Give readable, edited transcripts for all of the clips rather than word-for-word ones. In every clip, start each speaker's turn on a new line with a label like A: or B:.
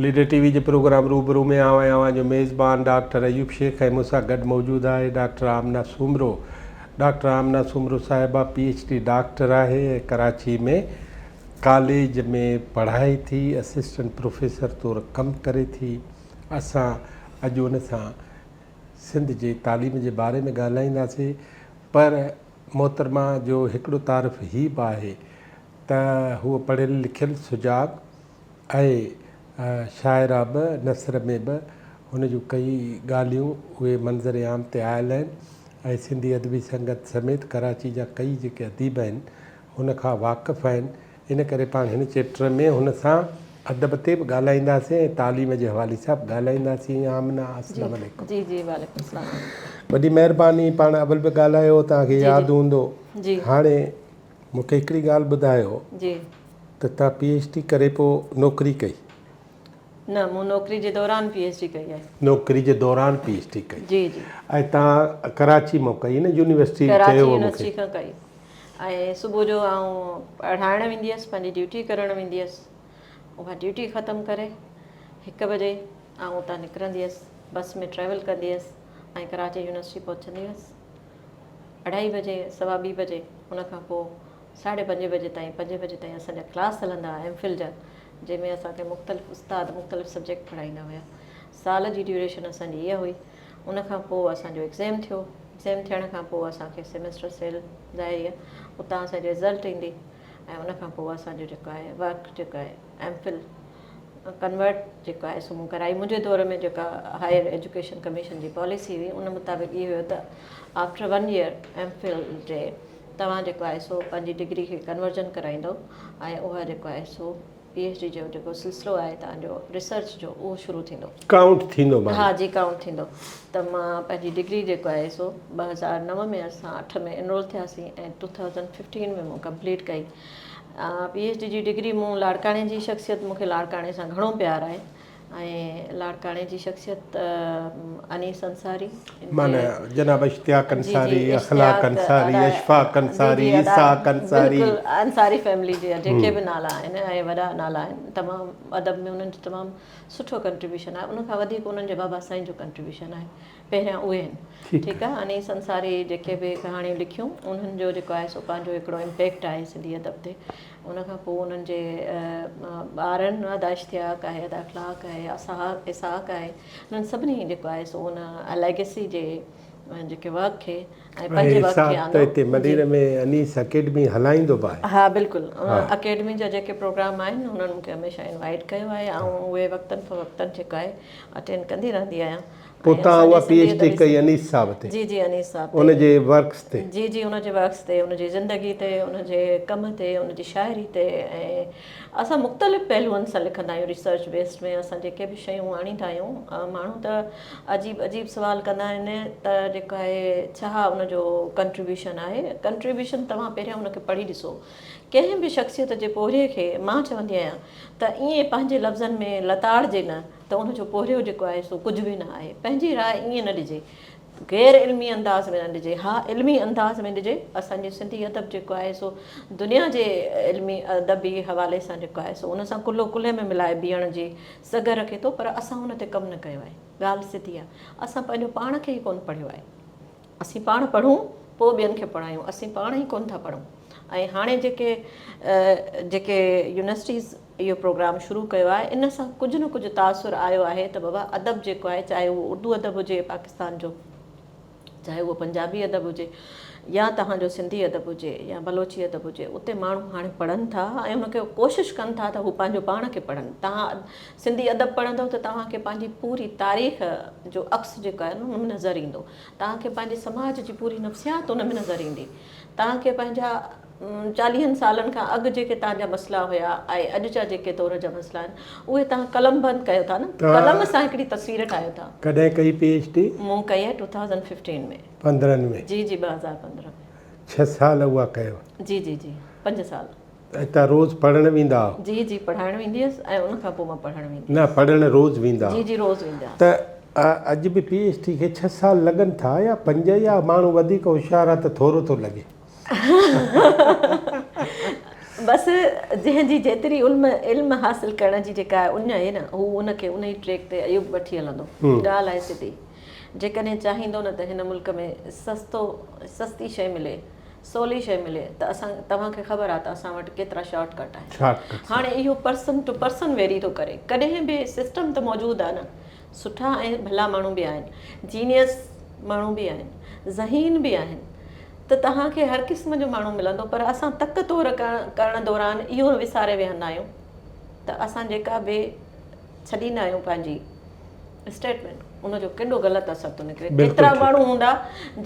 A: Leader ٽي V جي programme روبرو ۾ آئون آهيان اوهان جو ميزبان ڊاڪٽر ايوب شيخ ۽ مون سان گڏ موجود آهي ڊاڪٽر آمنه سومرو. ڊاڪٽر آمنه سومرو صاحبه پي ايڇ ڊي ڊاڪٽر آهي ۽ ڪراچي ۾ ڪاليج ۾ پڙهائي ٿي، اسسٽنٽ پروفيسر طور ڪم ڪري ٿي. اسان اڄ ان سان سنڌ جي تعليم جي باري ۾ ڳالهائينداسين پر محترمه جو هڪڙو تعارف هي به آهي ته هوء پڙهيل لکيل، سجاڳ ۽ شاعره به، نثر ۾ به هن جون ڪئي ڳالهيون اهي منظر عام تي آيل آهن ۽ سنڌي ادبي سنگت سميت ڪراچي جا ڪئي جيڪي اديب آهن هن کان واقف آهن ان ڪري پاڻ هن چيپٽر ۾ هن سان ادب تي به ڳالهائينداسين ۽ تعليم جي حوالي سان به ڳالهائينداسين. آمنه السلام عليڪم.
B: جي جي وعليڪم السلام.
A: وڏي مهرباني پاڻ اول به ڳالهايو توهان کي ياد هوندو. هاڻي مون کي هڪڙي ڳالهه ٻڌايو ته توهان پي ايڇ ڊي ڪري پوء نوڪري ڪئي؟
B: نه مون نوڪري جي دوران پي ايڇ ڊي ڪئي آهي.
A: نوڪري جي دوران پي ايڇ ڊي ڪئي.
B: جي جي.
A: ۽ توهان ڪراچي مان ڪئي نه يونيورسٽي
B: ڪراچي يونيورسٽي کان ڪئي ۽ صبح جو آئون پڙهائڻ ويندي هيس پنهنجي ڊيوٽي ڪرڻ ويندي هيس اها ڊيوٽي ختم ڪري هڪ بجي آئون اتان نڪرندي هيس بس ۾ ٽريول ڪندي هيس ۽ ڪراچي يونيورسٽي پهچندي هيس اڍائي بجي سوا ٻي بجي ان کان پوء ساڍي پنجين بجي تائين پنجين بجي تائين اسان جا ڪلاس هلندا هئا ايم فل جا جنهن ۾ اسان کي مختلف استاد مختلف سبجيڪٽ پڙهائيندا هيا سال جي ڊيوريشن اسان جي اها هئي ان کان پوء اسان جو ايگزيم ٿيو ايگزيم ٿيڻ کان پوء اسان کي سيمسٽر سيل ظاهري آهي اتان اسان جي رزلٽ ايندي ۽ ان کان پوء اسان جو جيڪو آهي ورڪ جيڪو آهي ايم فل ڪنورٽ جيڪو آهي سو مون ڪرائي منهنجي دور ۾ جيڪا هائر ايجوڪيشن ڪميشن جي پاليسي هئي ان مطابق اهو هيو ته after one year M Phil جي توهان جيڪو آهي سو پنهنجي ڊگري کي ڪنورجن ڪرائيندو ۽ اها جيڪو آهي سو پي ايڇ ڊي جو جيڪو سلسلو آهي توهان جو ريسرچ جو اهو شروع ٿيندو.
A: ڪائونٽ ٿيندو معني.
B: ها جي ڪائونٽ ٿيندو ته مان پنهنجي ڊگري جيڪو آهي سو 2009 ۾ اسان 8 ۾ انرول ٿياسين ۽ 2015 ۾ مون ڪمپليٽ ڪئي پي ايڇ ڊي جي ڊگري مون لاڙڪاڻي جي شخصيت مون کي لاڙڪاڻي سان گهڻو پيار آهي ۽ لاڙڪاڻي جي شخصيت انيس انصاري
A: معنيٰ جناب اشتياق انصاري، اخلاق انصاري، اشفاق انصاري، اسحاق انصاري.
B: بلڪل انصاري فيملي جي جيڪي به نالا آهن ۽ وڏا نالا آهن تمام ادب ۾ انهن جو تمام سٺو ڪنٽريبيوشن آهي ان کان وڌيڪ انهن جي بابا سائين جو ڪنٽريبيوشن آهي پهريان اهي آهن ٺيڪ آهي انيس انصاري جيڪي به ڪهاڻيون لکيون انهن جو جيڪو آهي سو پنهنجو هڪڙو امپيڪٽ آهي سنڌي ادب تي ان کان پوء انهن جي ٻارن ادا اشتياق آهي ادا اخلاق آهي اسحاق آهي انهن سڀني جيڪو آهي سو ان ليگيسي جي جيڪي ورڪ کي ۽ پنهنجي ورڪ کي آندو
A: ته هتي ملير ۾ انيس اڪيڊمي هلائيندو به آهي.
B: ها بلڪل اڪيڊمي جا جيڪي پروگرام آهن انهن مون کي هميشه انوائيٽ ڪيو آهي آئون اهي وقتن فوقتن جيڪو آهي اٽينڊ ڪندي رهندي آهيان.
A: پوء توهان اها پي ايڇ ڊي ڪئي انيس صاحب تي؟
B: جي جي انيس صاحب تي.
A: ان جي ورڪس تي؟
B: جي جي ان جي ورڪس تي، ان جي زندگي تي، ان جي ڪم تي، ان جي شاعري تي ۽ اسان مختلف پهلوئن سان لکندا آهيون ريسرچ بيسڊ ۾ اسان جيڪي به شيون آڻيندا آهيون ماڻهو ته عجيب عجيب سوال ڪندا آهن ته جيڪو آهي ڇا ان جو ڪنٽريبيوشن آهي ڪنٽريبيوشن توهان پهريان ان کي پڙهي ڏسو ڪنهن به شخصيت جي پورهيي کي مان چوندي آهيان ته ائين پنهنجي لفظن ۾ لتاڙجي نه ته ان جو پورهيو جيڪو آهي سو ڪجهه به نه آهي. پنهنجي راء ائين نه ڏجي. غير علمي انداز ۾ نه ڏجي. ها علمي انداز ۾ ڏجي. اسان جي سنڌي ادب جيڪو آهي سو دنيا جي علمي ادبي حوالي سان جيڪو آهي سو ان سان ڪلهو ڪلهي ۾ ملائي بيهڻ جي سگهه رکي ٿو پر اسان ان تي ڪم نه ڪيو آهي. ڳالهه سڌي آهي. اسان پنهنجو پاڻ کي ئي ڪونه پڙهيو آهي. اسين پاڻ پڙهون پوء ٻين کي پڙهايون. اسين پاڻ ئي ڪونه ٿا پڙهون ۽ هاڻي جيڪي جيڪي يونيورسٽيز اهو پروگرام شروع ڪيو آهي ان سان ڪجهه نه ڪجهه تاثر آيو آهي ته بابا ادب جيڪو آهي چاهي اهو اردو ادب هجي پاڪستان جو چاهي اهو پنجابي ادب هجي يا توهان جو سنڌي ادب هجي يا بلوچي ادب هجي اتي ماڻهو هاڻي پڙهن ٿا ۽ ان کي ڪوشش ڪن ٿا ته هو پنهنجو پاڻ کي پڙهن توهان سنڌي ادب پڙهندو ته توهان کي پنهنجي پوري تاريخ جو عڪس جيڪو آهي ان ۾ نظر ايندو توهان کي پنهنجي سماج جي پوري نفسيات ان ۾ نظر ايندي توهان کي پنهنجا چاليهن سالن کان اڳ جيڪي توهان جا مسئلا هيا ۽ اڄ جا جيڪي دور جا مسئلا آهن اهي توهان قلم بند ڪيو ٿا نه قلم سان هڪڙي تصوير ٺاهيو ٿا.
A: ڪڏهن ڪئي پي ايڇ ڊي؟
B: مون ڪئي آهي ٽو ٿائوزنڊ ففٽين ۾.
A: پندرهن ۾؟
B: جي جي 2015 ۾.
A: ڇهه سال اها ڪيو؟
B: جي جي جي پنج سال.
A: ۽ توهان روز پڙهڻ ويندا هئو؟
B: جي جي پڙهائڻ ويندي هيس ۽ ان کان پوء مان پڙهڻ ويندي هيس.
A: نه پڙهڻ روز ويندا
B: هئو؟ جي جي روز ويندا هئس.
A: ته اڄ به پي ايڇ ڊي کي ڇهه سال لڳن ٿا يا پنج يا ماڻهو وڌيڪ هوشيار آهي ته ٿورو ٿو لڳي؟
B: بس جنهن جي جيتري علم علم حاصل ڪرڻ جي جيڪا اڃ آهي نه هو ان کي ان ئي ٽريڪ تي ايوب وٺي هلندو. ڳالهه آهي سڌي. جيڪڏهن چاهيندو نه ته هن ملڪ ۾ سستو سستي شيء ملي، سولي شيء ملي ته اسان توهان کي خبر آهي ته اسان وٽ ڪيترا شارٽ ڪٽ آهن. هاڻي اهو پرسن ٽو پرسن ويري ٿو ڪري. ڪڏهن به سسٽم ته موجود آهي نه. سٺا ۽ ڀلا ماڻهو به آهن، جينيئس ماڻهو به آهن، ذهين به آهن ته توهان کي هر قسم جو ماڻهو ملندو پر اسان تڪ تور ڪرڻ دوران اهو وساري ويهندا آهيون ته اسان جيڪا به ڇڏيندا آهيون پنهنجي اسٽيٽمينٽ ان جو ڪيڏو غلط اثر ٿو نڪري. ڪيترا ماڻهو هوندا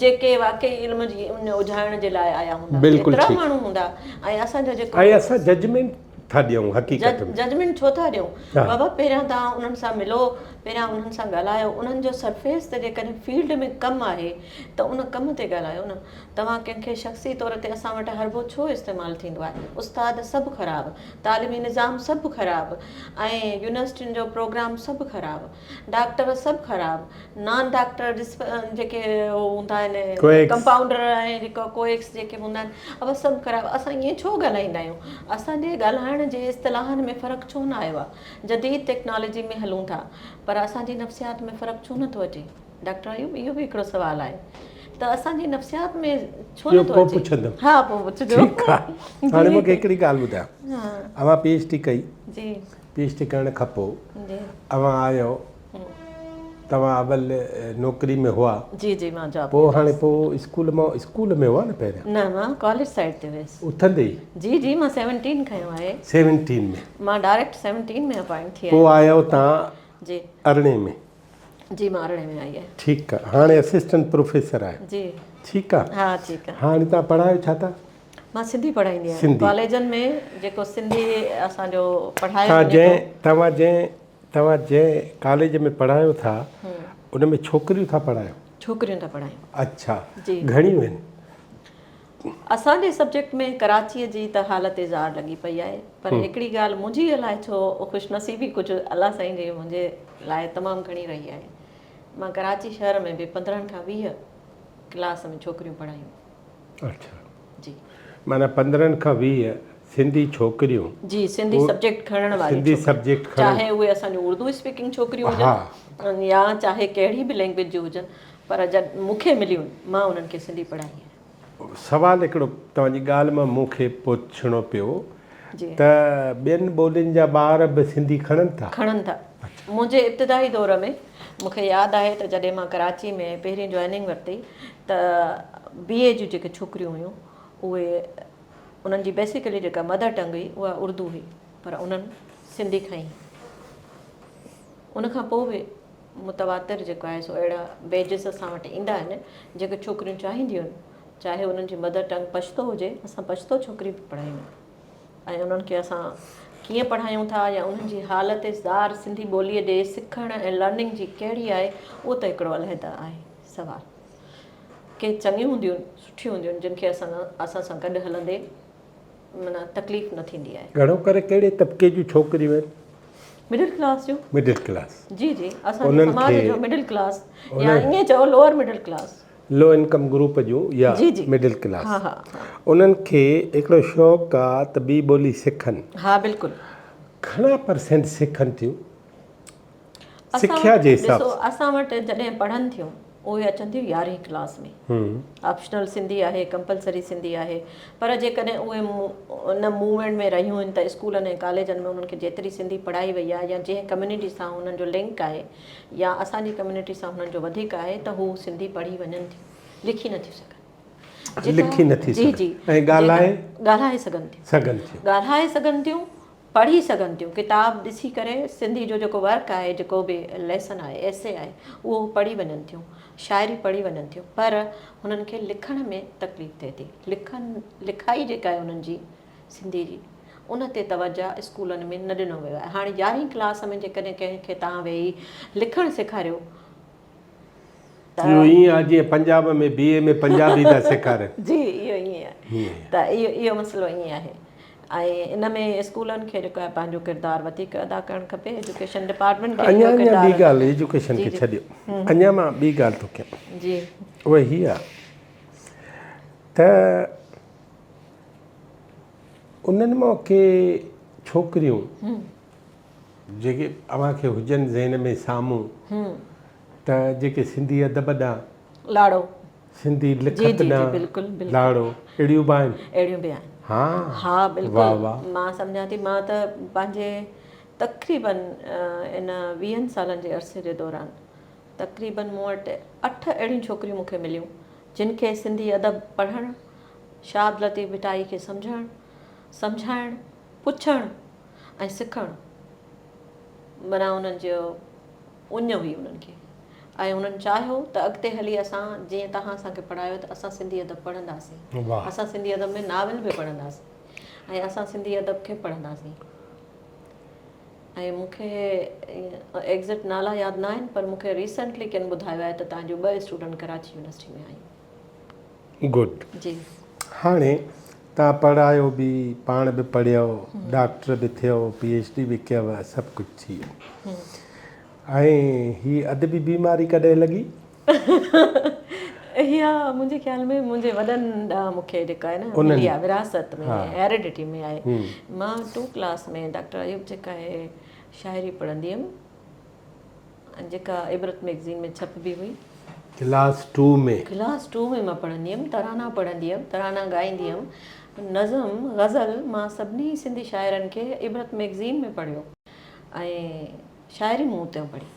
B: جيڪي واقعي علم جي اڃ اجهائڻ جي لاء آيا هوندا، ڪيترا ماڻهو هوندا ۽ اسان جو جيڪو
A: ۽ اسان ججمينٽ ٿا ڏيون حقيقت ۾.
B: ججمينٽ ڇو ٿا ڏيون بابا پهريان توهان انهن سان ملو پهريان انهن سان ڳالهايو انهن جو سرفيس تي جيڪڏهن فيلڊ ۾ ڪم آهي ته ان ڪم تي ڳالهايو نه توهان ڪنهن کي شخصي طور تي اسان وٽ حربو ڇو استعمال ٿيندو آهي استاد سڀ خراب تعليمي نظام سڀ خراب ۽ يونيورسٽين جو پروگرام سڀ خراب ڊاڪٽر سڀ خراب نان ڊاڪٽر جيڪي هوندا آهن ڪمپائونڊر ۽ جيڪو ڪوئڪس جيڪي هوندا آهن اهي سڀ خراب اسان ائين ڇو ڳالهائيندا آهيون اسان جي ڳالهائڻ جي اصطلاحن ۾ فرق ڇو نه آيو آهي جديد ٽيڪنالاجي ۾ هلون ٿا پر اسان جي نفسيات ۾ فرق ڇو نٿو اچي ڊاڪٽر ايوب اهو به هڪڙو سوال آهي ته اسان جي نفسيات ۾ ڇو نٿو اچي
A: پڇندم
B: ها پوء پڇجو
A: ٺيڪ آهي هاڻي مونکي هڪڙي ڳالهه ٻڌايو اوهان پي ايڇ ڊي ڪئي
B: جي
A: پي ايڇ ڊي ڪرڻ کان پوء اوهان آيو توهان اول نوڪري ۾ هئا
B: جي جي مان جاب
A: پوء هاڻي پوء اسڪول مان اسڪول ۾ هئا نه پهريان
B: نه مان ڪاليج سائيڊ تي هيس
A: اٿندي ئي
B: جي جي مان 17 کنيو آهي
A: 17 ۾
B: مان ڊائريڪٽ 17 ۾ اپائنٽ ٿي
A: پوء آيو توهان
B: جي
A: ارڙهين ۾
B: جي مان ارڙهين ۾ آئي آهيان
A: ٺيڪ آ هاڻي اسسٽنٽ پروفيسر آهيو
B: جي
A: ٺيڪ آ
B: ها ٺيڪ آ
A: هاڻي توهان پڙهايو ڇا ٿا
B: مان سنڌي پڙهائيندي آهيان ڪاليجن ۾ جيڪو سنڌي اسان جو پڙهايو
A: وڃي ٿو. توهان جنهن توهان جنهن ڪاليج ۾ پڙهايو ٿا ان ۾ ڇوڪريون ٿا پڙهايو؟
B: ڇوڪريون ٿا پڙهايون.
A: اڇا گهڻيون آهن؟
B: اسان جي سبجيڪٽ ۾ ڪراچيء جي ته حالت زار لڳي پئي آهي پر هڪڙي ڳالهه منهنجي الائي ڇو خوش نصيبي ڪجهه الله سائين جي منهنجي لاء تمام گهڻي رهي آهي مان ڪراچي شهر ۾ به 15 کان 20 ڪلاس ۾ ڇوڪريون پڙهايون.
A: اڇا جي معنيٰ 15 کان 20 سنڌي ڇوڪريون
B: جي سنڌي سبجيڪٽ کڻڻ واريون
A: سنڌي سبجيڪٽ
B: کڻڻ چاهي اهي اسان جون اردو اسپيڪنگ ڇوڪريون هجن يا چاهي ڪهڙي به لينگويج جون هجن پر جڏ مون کي مليون مان انهن کي سنڌي پڙهائي
A: آهي. سوال هڪڙو توهان جي ڳالهه مان مون کي پڇڻو پيو ته ٻين ٻولين جا ٻار به سنڌي کڻن ٿا؟
B: کڻن ٿا. منهنجي ابتدائي دور ۾ مون کي ياد آهي ته جڏهن مان ڪراچي ۾ پهرين جوائننگ ورتي ته بي اي جون جيڪي ڇوڪريون هيون اهي انهن جي بيسيڪلي جيڪا مدر ٽنگ هئي اها اردو هئي پر انهن سنڌي کنئي. ان کان پوء به متواتر جيڪو آهي سو اهڙا بيجز اسان وٽ ايندا آهن جيڪي ڇوڪريون چاهينديون آهن چاهي انهن جي مدر ٽنگ پشتو هجي اسان پشتو ڇوڪري به پڙهايون ۽ انهن کي اسان ڪيئن پڙهايون ٿا يا انهن جي حالت زار سنڌي ٻوليء ڏي سکڻ ۽ لرننگ جي ڪهڙي آهي اهو ته هڪڙو علحده آهي سوال. ڪي چڱيون هونديون آهن سٺيون هونديون آهن جن کي اسان اسان سان گڏ هلندي معنيٰ تڪليف نه ٿيندي آهي.
A: گهڻو ڪري ڪهڙي طبقي جون ڇوڪريون آهن؟
B: مڊل ڪلاس جون.
A: Middle class.
B: جي جي اسان جي سماج جو مڊل ڪلاس يا ائين چئو lower middle class.
A: Low income group جون يا مڊل ڪلاس انهن کي هڪڙو شوق آ ته ٻي ٻولي سکن.
B: ها بلڪل.
A: گهڻا پرسينٽ سکن ٿيون سکيا جي حساب
B: سان. اسان وٽ جڏهن پڙهن ٿيون اهي اچن ٿيون يارهين ڪلاس ۾ آپشنل سنڌي آهي ڪمپلسري سنڌي آهي پر جيڪڏهن اهي ان موومينٽ ۾ رهيون آهن ته اسڪولن ۽ ڪاليجن ۾ انهن کي جيتري سنڌي پڙهائي وئي آهي يا جنهن ڪميونٽي سان انهن جو لنڪ آهي يا اسان جي ڪميونٽي سان هنن جو وڌيڪ آهي ته هو سنڌي پڙهي وڃن ٿيون لکي نه ٿيون سگهن
A: لکي نه ٿي جي جي ۽ ڳالهائي
B: ڳالهائي سگهن ٿيون
A: سگهن ٿيون
B: ڳالهائي سگهن ٿيون پڙهي سگهن ٿيون ڪتاب ڏسي ڪري سنڌي جو جيڪو ورڪ آهي جيڪو به ليسن آهي ايسي آهي اهو پڙهي وڃن ٿيون شاعري پڙهي وڃن ٿيون پر هنن کي لکڻ ۾ تڪليف ٿئي ٿي لکن لکائي جيڪا آهي انهن جي سنڌي جي ان تي توجه اسڪولن ۾ نه ڏنو ويو آهي هاڻي يارهين ڪلاس ۾ جيڪڏهن ڪنهن کي توهان ويهي لکڻ سيکاريو
A: ته اهو ائين آهي جيئن پنجاب ۾ بي اي ۾ پنجابي ٿا سيکارين.
B: جي اهو ائين آهي ته اهو اهو مسئلو ائين آهي ۽ ان ۾ اسڪولن کي جيڪو آهي پنهنجو ڪردار وڌيڪ ادا ڪرڻ کپي ايجوڪيشن ڊپارٽمينٽ کي
A: اڃا اڃا ٻي ڳالهه ايجوڪيشن کي ڇڏيو اڃا مان ٻي ڳالهه ٿو ڪيان
B: جي
A: اها هي آهي ته انهن مان ڪي ڇوڪريون جيڪي اوهان کي هجن ذهن ۾ سامهون ته جيڪي سنڌي ادب ڏانهن
B: لاڙو
A: سنڌي لکت ڏانهن لاڙو اهڙيون به آهن.
B: اهڙيون به آهن.
A: ها
B: ها بلڪل مان سمجهان ٿي مان ته پنهنجي تقريبن ان ويهن سالن جي عرصي جي دوران تقريبن مون وٽ اٺ اهڙيون ڇوڪريون مون کي مليون جن کي سنڌي ادب پڙهڻ، شاهه عبداللطيف ڀٽائي کي سمجهڻ، سمجهائڻ، پڇڻ ۽ سکڻ معنيٰ انهن جو اڃ هئي انهن کي ۽ انهن چاهيو ته اڳتي هلي اسان جيئن توهان اسان کي پڙهايو ته اسان سنڌي ادب پڙهنداسين، اسان سنڌي ادب ۾ ناول به پڙهنداسين ۽ اسان سنڌي ادب کي پڙهنداسين ۽ مون کي ايگزيڪٽ نالا ياد نه آهن پر مون کي ريسنٽلي ڪن ٻڌايو آهي ته توهان جون ٻه اسٽوڊنٽ ڪراچي يونيورسٽي ۾ آيون.
A: گڊ.
B: جي.
A: هاڻي توهان پڙهايو به، پاڻ به پڙهيو، ڊاڪٽر به ٿيو، پي ايڇ ڊي به ڪيو، سڀ ڪجهه ٿي ويو. ۽ هي ادبي بيماري ڪڏهن لڳي؟
B: اها منهنجي خيال ۾ منهنجي وڏن ڏانهن مون کي جيڪا آهي نه ملي آهي وراثت ۾ هيريڊٽي ۾ آهي. مان ٽو ڪلاس ۾ ڊاڪٽر ايوب جيڪا آهي شاعري پڙهندي هيم جيڪا عبرت ميگزين ۾ ڇپبي هئي.
A: Class two ۾؟
B: Class two ۾ مان پڙهندي هيم، ترانا پڙهندي هيم، ترانا ڳائيندي هيم، نظم، غزل مان سڀني سنڌي شاعرن کي عبرت ميگزين ۾ پڙهيو ۽ شاعري مون اتيون پڙهي.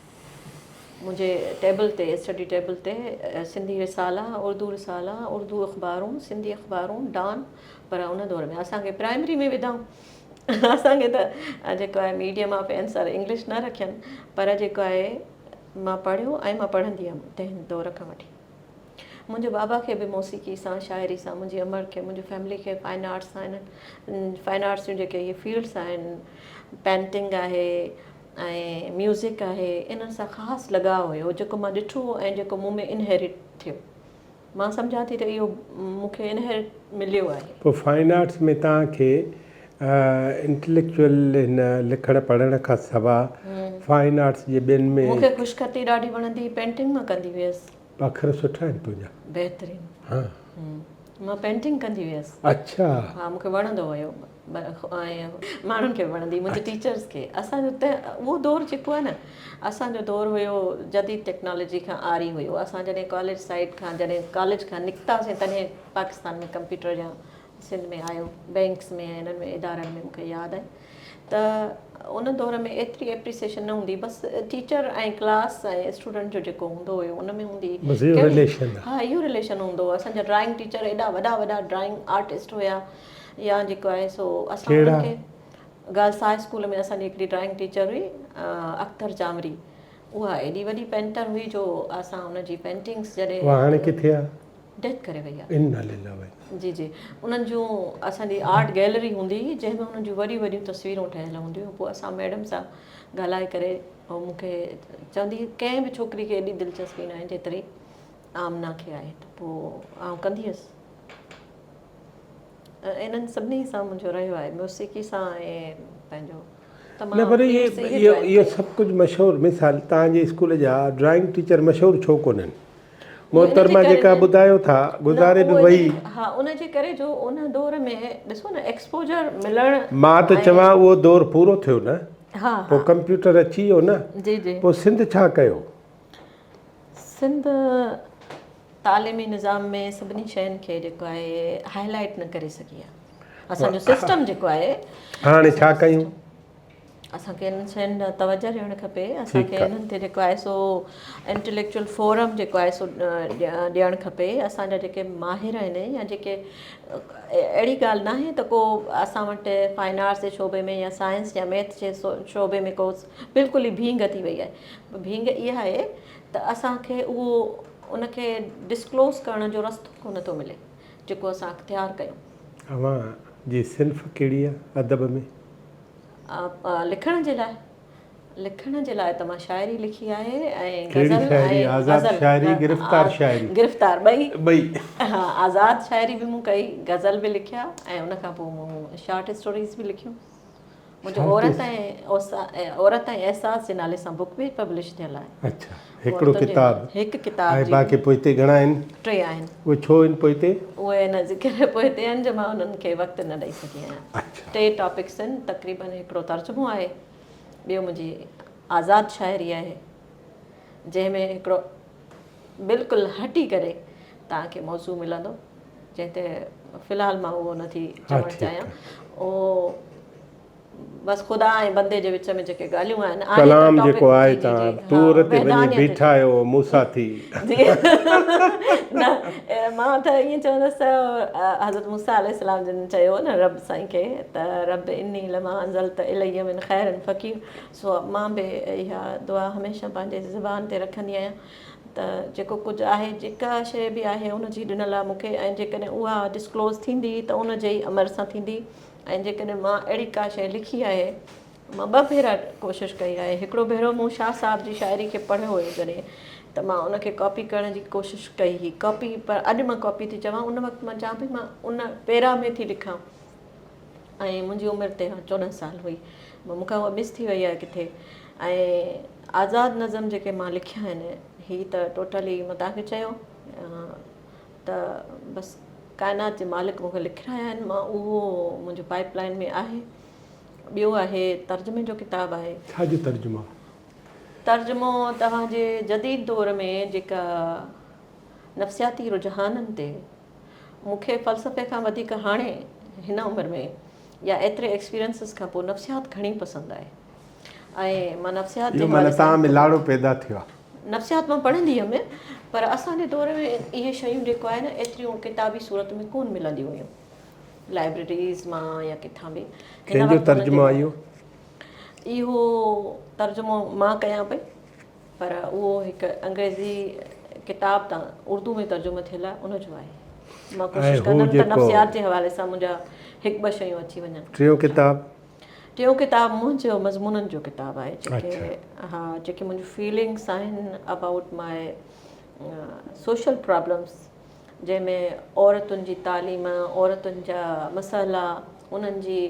B: منهنجي ٽيبل تي، اسٽڊي ٽيبل تي سنڌي رسالا، اردو رسالا، اردو اخبارون، سنڌي اخبارون، ڊان، پر ان دور ۾ اسان کي پرائمري ۾ وڌائون. اسان کي ته جيڪو آهي ميڊيم آف اينسر انگلش نه رکين پر جيڪو آهي مان پڙهيو ۽ مان پڙهندي هيم تنهن دور کان وٺي. منهنجي بابا کي به موسيقي سان شاعري سان منهنجي امڙ کي منهنجي فيملي کي فائن آرٽس سان انهن فائن آرٽس جون جيڪي اهي فيلڊس آهن پينٽنگ آهي ۽ ميوزڪ آهي انهن سان خاص لڳاء هيو جيڪو مان ڏٺو ۽ جيڪو مون ۾ انهيرٽ ٿيو مان سمجهان ٿي ته اهو مون کي انهيرٽ مليو آهي.
A: پوء فائن آرٽس ۾ توهان کي انٽليڪچوئل هن لکڻ پڙهڻ کان سوا فائن آرٽس جي ٻين ۾.
B: مون کي خوشخطي ڏاڍي وڻندي هئي پينٽنگ مان ڪندي هيس.
A: اکر سٺا آهن تنهنجا.
B: بهترين.
A: ها.
B: مان پينٽنگ ڪندي هيس.
A: اڇا.
B: ها مون کي وڻندو هيو ۽ ماڻهن کي به وڻندي هئي منهنجي ٽيچرس کي. اسان جو ته اهو دور جيڪو آهي نه اسان جو دور هيو جديد ٽيڪنالاجي کان عاري هيو. اسان جڏهن ڪاليج سائيڊ کان جڏهن ڪاليج کان نڪتاسين تڏهن پاڪستان ۾ ڪمپيوٽر يا سنڌ ۾ آيو بئنڪس ۾ ۽ انهن ۾ ادارن ۾ مون کي ياد آهي ته ان دور ۾ ايتري ايپريسيشن نه هوندي بس ٽيچر ۽ ڪلاس ۽ اسٽوڊنٽ جو جيڪو هوندو هيو ان ۾ هوندي
A: بس اهو رليشن
B: ها اهو رليشن هوندو هو اسان جا ڊرائنگ ٽيچر ايڏا وڏا وڏا ڊرائنگ آرٽسٽ هيا يا جيڪو آهي سو اسان انهن کي گرلس هاء اسڪول ۾ اسان جي هڪڙي ڊرائنگ ٽيچر هئي اختر چانوري اها ايڏي وڏي پينٽر هئي جو اسان ان جي پينٽنگس جڏهن
A: اها هاڻي ڪٿي آهي؟
B: ڊيٿ ڪري وئي آهي.
A: انا لله و انا.
B: جي جي انهن جون اسان جي آرٽ گيلري هوندي هئي جنهن ۾ انهن جون وڏيون وڏيون تصويرون ٺهيل هونديون هيون پوء اسان ميڊم سان ڳالهائي ڪري هو مون کي چوندي هئي ڪنهن به ڇوڪري کي ايڏي دلچسپي ناهي جيتري آمنا کي آهي ته پوء آئون ڪندي هيس انهن سڀني سان منهنجو رهيو آهي موسيقي سان ۽ پنهنجو
A: نه پر اهي اهو سڀ ڪجهه مشهور مثال توهان جي اسڪول جا ڊرائنگ ٽيچر مشهور ڇو ڪونهن محترمه جيڪا ٻڌايو ٿا گذاري به وئي.
B: ها ان جي ڪري جو ان دور ۾ ڏسو نه ايڪسپوجر ملڻ.
A: مان ته چوان اهو دور پورو ٿيو نه پوء ڪمپيوٽر اچي ويو نه
B: جي جي
A: پوء سنڌ ڇا ڪيو؟
B: سنڌ تعليمي نظام ۾ سڀني شين کي جيڪو آهي هائي لائيٽ نه ڪري سگهي آهي اسان جو سسٽم جيڪو آهي.
A: هاڻي ڇا ڪيون؟
B: اسان کي انهن شين ڏانهن توجه ڏيڻ کپي اسان کي انهن تي جيڪو آهي سو انٽليڪچوئل فورم جيڪو آهي سو ڏيڻ کپي اسان جا جيڪي ماهر آهن يا جيڪي اهڙي ڳالهه ناهي ته ڪو اسان وٽ فائن آرٽس جي شعبي ۾ يا سائنس يا ميٿ جي شعبي ۾ ڪو بلڪل ئي ڀينگ ٿي وئي آهي ڀينگ اها آهي ته اسان کي اهو ان کي ڊسڪلوز ڪرڻ جو رستو ڪونه ٿو ملي جيڪو اسان اختيار ڪيون.
A: اوهان جي صنف ڪهڙي آهي ادب ۾؟
B: لکڻ جي لاء لکڻ جي لاء ته مان شاعري لکي آهي ۽
A: ڪهڙي شاعري آزاد شاعري گرفتار شاعري
B: گرفتار ٻئي
A: ٻئي
B: ها آزاد شاعري به مون ڪئي غزل به لکيا ۽ ان کان پوء مون شارٽ اسٽوريز به لکيون. منهنجو عورت ۽ عورت ۽ احساس جي نالي سان بڪ به پبلش ٿيل آهي.
A: اڇا هڪڙو ڪتاب
B: هڪ ڪتاب
A: ۽ باقي پوئتي گهڻا آهن؟
B: ٽي آهن.
A: اهي ڇو آهن پوئتي؟
B: اهي ان جي ڪري پوئتي آهن جو مان انهن کي وقت نه ڏئي سگهي آهيان.
A: اڇا.
B: ٽي ٽاپڪس آهن تقريبن هڪڙو ترجمو آهي ٻيو منهنجي آزاد شاعري آهي جنهن ۾ هڪڙو بلڪل هٽي ڪري توهان کي موضوع ملندو جنهن تي في الحال مان اهو نه ٿي چوڻ چاهيان اهو بس خدا ۽ بندي جي وچ ۾ جيڪي ڳالهيون آهن
A: ڪلام جيڪو آهي تان طور تي وڃي بيٺا آهيو موسيٰ ٿي.
B: جي نه مان ته ائين چوندس ته حضرت موسيٰ عليه السلام جن چيو نه رب سائين کي ته رب اني لما انزلت الي من خير فقير سو مان به اها دعا هميشه پنهنجي زبان تي رکندي آهيان ته جيڪو ڪجهه آهي جيڪا شيء به آهي ان جي ڏنل آهي مون کي ۽ جيڪڏهن اها ڊسڪلوز ٿيندي ته ان جي ئي امر سان ٿيندي ۽ جيڪڏهن مان اهڙي ڪا شيء لکي آهي مان ٻه ڀيرا ڪوشش ڪئي آهي هڪڙو ڀيرو مون شاهه صاحب جي شاعري کي پڙهيو هيو جڏهن ته مان ان کي ڪاپي ڪرڻ جي ڪوشش ڪئي هئي ڪاپي پر اڄ مان ڪاپي ٿي چوان ان وقت مان چوان پئي مان ان پيرا ۾ ٿي لکان ۽ منهنجي عمر تيرهن چوڏهن سال هئي مون کان اها مس ٿي وئي آهي ڪٿي ۽ آزاد نظم جيڪي مان لکيا آهن هي ته ٽوٽلي مان توهان کي چيو ته بس ڪائنات جي مالڪ مون کي لکرايا آهن مان اهو منهنجو پائپ لائن ۾ آهي ٻيو آهي ترجمي جو ڪتاب آهي.
A: ڇا جو ترجمو؟
B: ترجمو توهان جي جديد دور ۾ جيڪا نفسياتي رجحانن تي مون کي فلسفي کان وڌيڪ هاڻي هن عمر ۾ يا ايتري ايڪسپيرينسز کان پوء نفسيات گهڻي پسند آهي ۽ مان نفسيات جي
A: اهو معنيٰ توهان ۾ لاڙو پيدا ٿيو آهي.
B: نفسيات مان پڙهندي هيم پر اسان جي دور ۾ اهي شيون جيڪو آهي نه ايتريون ڪتابي صورت ۾ ڪونه ملنديون هيون لائبريريز مان يا ڪٿان به.
A: ڪنهن جو ترجمو آهي اهو؟
B: اهو ترجمو مان ڪيان پئي. پر اهو هڪ انگريزي ڪتاب تان اردو ۾ ترجمو ٿيل آهي ان جو آهي. مان ڪوشش ڪندم ته نفسيات جي حوالي سان منهنجا هڪ ٻه شيون اچي وڃن.
A: ٽيون ڪتاب؟
B: ٽيون ڪتاب منهنجو مضمونن جو ڪتاب آهي جيڪي ها جيڪي منهنجون فيلنگس آهن ابائوٽ my social problems جنهن ۾ عورتن جي تعليم، عورتن جا مسئلا، انهن جي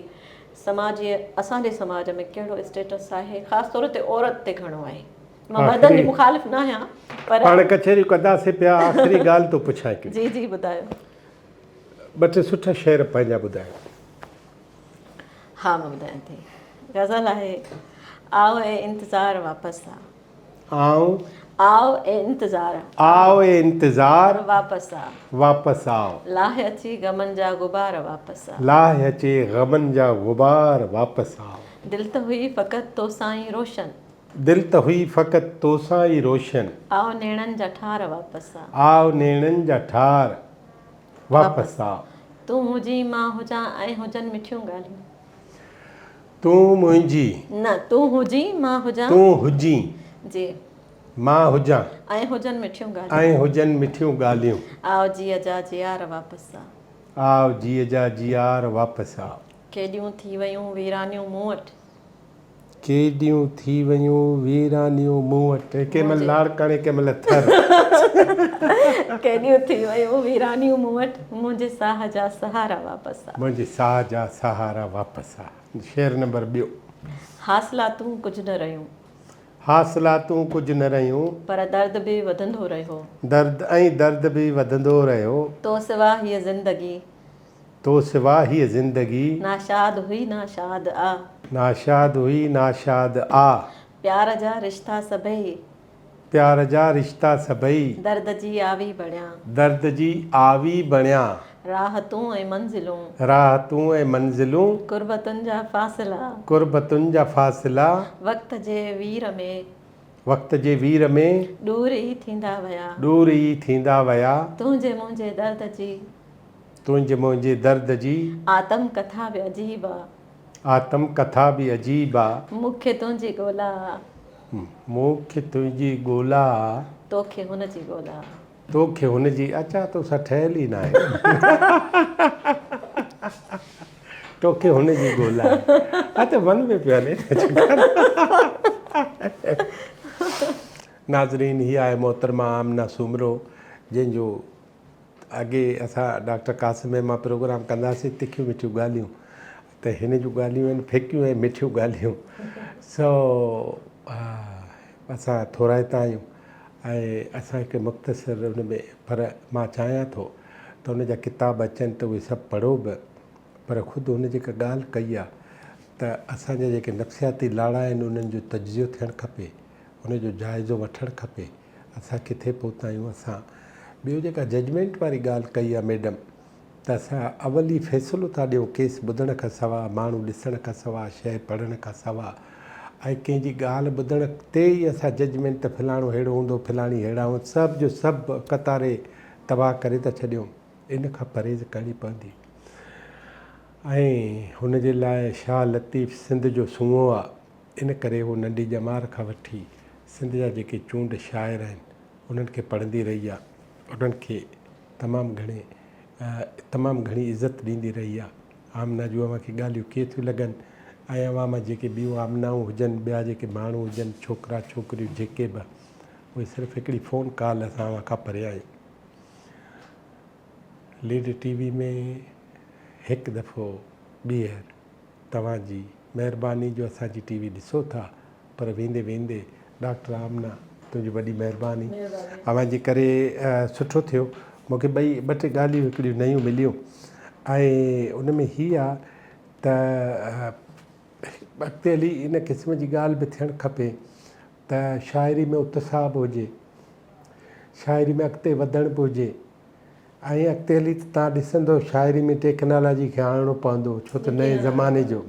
B: سماجي اسان جي سماج ۾ ڪهڙو اسٽيٽس آهي خاص طور تي عورت تي گهڻو آهي. مان مردن جي مخالف نه آهيان پر.
A: پاڻ ڪچهريون ڪنداسين پيا آخري ڳالهه ٿو پڇان هڪڙي.
B: جي جي ٻڌايو.
A: ٻه ٽي سٺا شعر پنهنجا ٻڌايو.
B: ها مان ٻڌايان ٿي. غزل آهي آء اي انتظار واپس آ.
A: آئون.
B: آء اي انتظار.
A: آء اي انتظار.
B: واپس آ.
A: واپس آء.
B: لاهه اچي غمن جا غبار واپس آ.
A: لاهه اچي غمن جا غبار واپس آء.
B: دل ته هئي فقط توسان ئي روشن.
A: دل ته هئي فقط توسان ئي روشن.
B: آء نيڻن جا ٺار واپس آ.
A: آء نيڻن جا ٺار واپس آ.
B: تون هجين مان هجان ۽ هجن مٺيون ڳالهيون.
A: تون منهنجي.
B: نه، تون هجين، مان هجان.
A: تون هجين.
B: جي.
A: مان هجان.
B: ۽ هجن مٺيون ڳالهيون.
A: ۽ هجن مٺيون ڳالهيون.
B: آء جيء جا جيار واپس آ.
A: آء جيء جا جيار واپس آ.
B: ڪيڏيون ٿي ويون ويرانيون مون وٽ.
A: ڪيڏيون ٿي ويون ويرانيون مون وٽ. ڪنهن مهل لاڙڪاڻي ڪنهن مهل ٿر.
B: ڪيڏيون ٿي ويون ويرانيون مون وٽ. منهنجي ساهه جا سهارا واپس آ.
A: منهنجي ساهه جا سهارا واپس آ. شعر نمبر ٻيو.
B: حاصلاتون ڪجهه نه رهيون.
A: حاصلاتون ڪجهه نه رهيون.
B: پر درد به وڌندو رهيو.
A: درد ۽ درد به وڌندو رهيو.
B: تو سوا هيء زندگي.
A: تو سوا هيء زندگي.
B: ناشاد هئي ناشاد آ.
A: ناشاد هئي ناشاد آ.
B: پيار جا رشتا سڀئي.
A: پيار جا رشتا سڀئي.
B: درد جي آوي بڻيا.
A: درد جي آوي بڻيا.
B: راحتون ۽ منزلون.
A: راحتون ۽ منزلون.
B: قربتن جا فاصلا.
A: قربتن جا فاصلا.
B: وقت جي وير ۾.
A: وقت جي وير ۾.
B: ڏور ئي ٿيندا ويا.
A: ڏور ئي ٿيندا ويا.
B: تنهنجي منهنجي درد جي.
A: تنهنجي منهنجي درد جي.
B: آتم ڪٿا به عجيب آ.
A: آتم ڪٿا به عجيب آ.
B: مون کي تنهنجي ڳولا آ.
A: مون کي تنهنجي ڳولا آ.
B: توکي هن جي ڳولا آ.
A: توکي هن جي اچا توسان ٺهيل ئي ناهي. توکي هن جي ڳولا آ. ها ته ون ۾ پيو هلي نه چڪر. ناظرين هي آهي محترمه آمنه سومرو جنهن جو اڳي اسان ڊاڪٽر قاسم ۽ مان پروگرام ڪنداسين تکيون مٺيون ڳالهيون. ته هن جون ڳالهيون آهن ڦڪيون ۽ مٺيون ڳالهيون سو اسان ٿورائتا آهيون ۽ اسان هڪ مختصر ان ۾ پر مان چاهيان ٿو ته ان جا ڪتاب اچن ته اهي سڀ پڙهو به پر خود هن جيڪا ڳالهه ڪئي آهي ته اسان جا جيڪي نفسياتي لاڙا آهن انهن جو تجزيو ٿيڻ کپي ان جو جائزو وٺڻ کپي اسان ڪٿي پهتا آهيون اسان ٻيو جيڪا ججمينٽ واري ڳالهه ڪئي آهي ميڊم ته اسان اول ئي فيصلو ٿا ڏيون ڪيس ٻڌڻ کان سوا، ماڻهو ڏسڻ کان سوا، شيء پڙهڻ کان سوا ۽ ڪنهن جي ڳالهه ٻڌڻ تي ئي اسان ججمينٽ ته فلاڻو ههڙو هوندو فلاڻي ههڙا هوندا سڀ جو سڀ قطاري تباهه ڪري ٿا ڇڏيون ان کان پرهيز ڪرڻي پوندي ۽ هن جي لاء شاهه لطيف سنڌ جو سونهون آ ان ڪري هو ننڍي ڄمار کان وٺي سنڌ جا جيڪي چونڊ شاعر آهن انهن کي پڙهندي رهي آ انهن کي تمام گهڻي تمام گهڻي عزت ڏيندي رهي آ. آمنه جون اوهان کي ڳالهيون ڪيئن ٿيون لڳن ۽ اوهان مان جيڪي ٻيون آمنائون هجن ٻيا جيڪي ماڻهو هجن ڇوڪرا ڇوڪريون جيڪي به اهي صرف هڪڙي فون ڪال اسان اوهان کان پري آهيون. ليڊ ٽي وي ۾ هڪ دفعو ٻيهر توهان جي مهرباني جو اسان جي ٽي وي ڏسو ٿا پر ويندي ويندي ڊاڪٽر آمنه تنهنجي وڏي مهرباني اوهان جي ڪري سٺو ٿيو مون کي ٻئي ٻه ٽي ڳالهيون هڪڙيون نيون مليون ۽ ان ۾ هي آ ته اڳتي هلي ان قسم جي ڳالهه به ٿيڻ کپي ته شاعري ۾ اتساهه به هجي شاعري ۾ اڳتي وڌڻ به هجي ۽ اڳتي هلي ته توهان ڏسندو شاعري ۾ ٽيڪنالاجي کي آڻڻو پوندو ڇو ته نئين زماني جو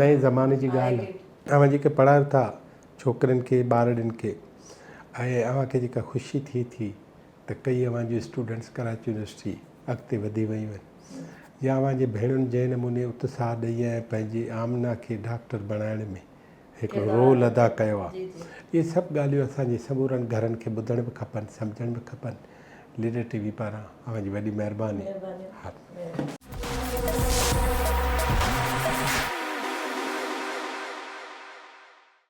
A: نئين زماني جي ڳالهه آهي. اوهان جيڪي پڙهايو ٿا ڇوڪرين کي ٻارڙين کي ۽ اوهان کي جيڪا خوشي ٿئي ٿي ته ڪئي اوهان جون اسٽوڊنٽس ڪراچي يونيورسٽي اڳتي وڌي ويون آهن يا اوهان جي ڀيڻن جنهن نموني اتساهه ڏئي ۽ پنهنجي آمنا کي ڊاڪٽر بڻائڻ ۾ هڪڙو رول ادا ڪيو آ. اهي سڀ ڳالهيون اسان جي سمورن گهرن کي ٻڌڻ به کپن سمجهڻ به کپن. ليڊر ٽي وي پاران اوهان جي وڏي مهرباني. ها.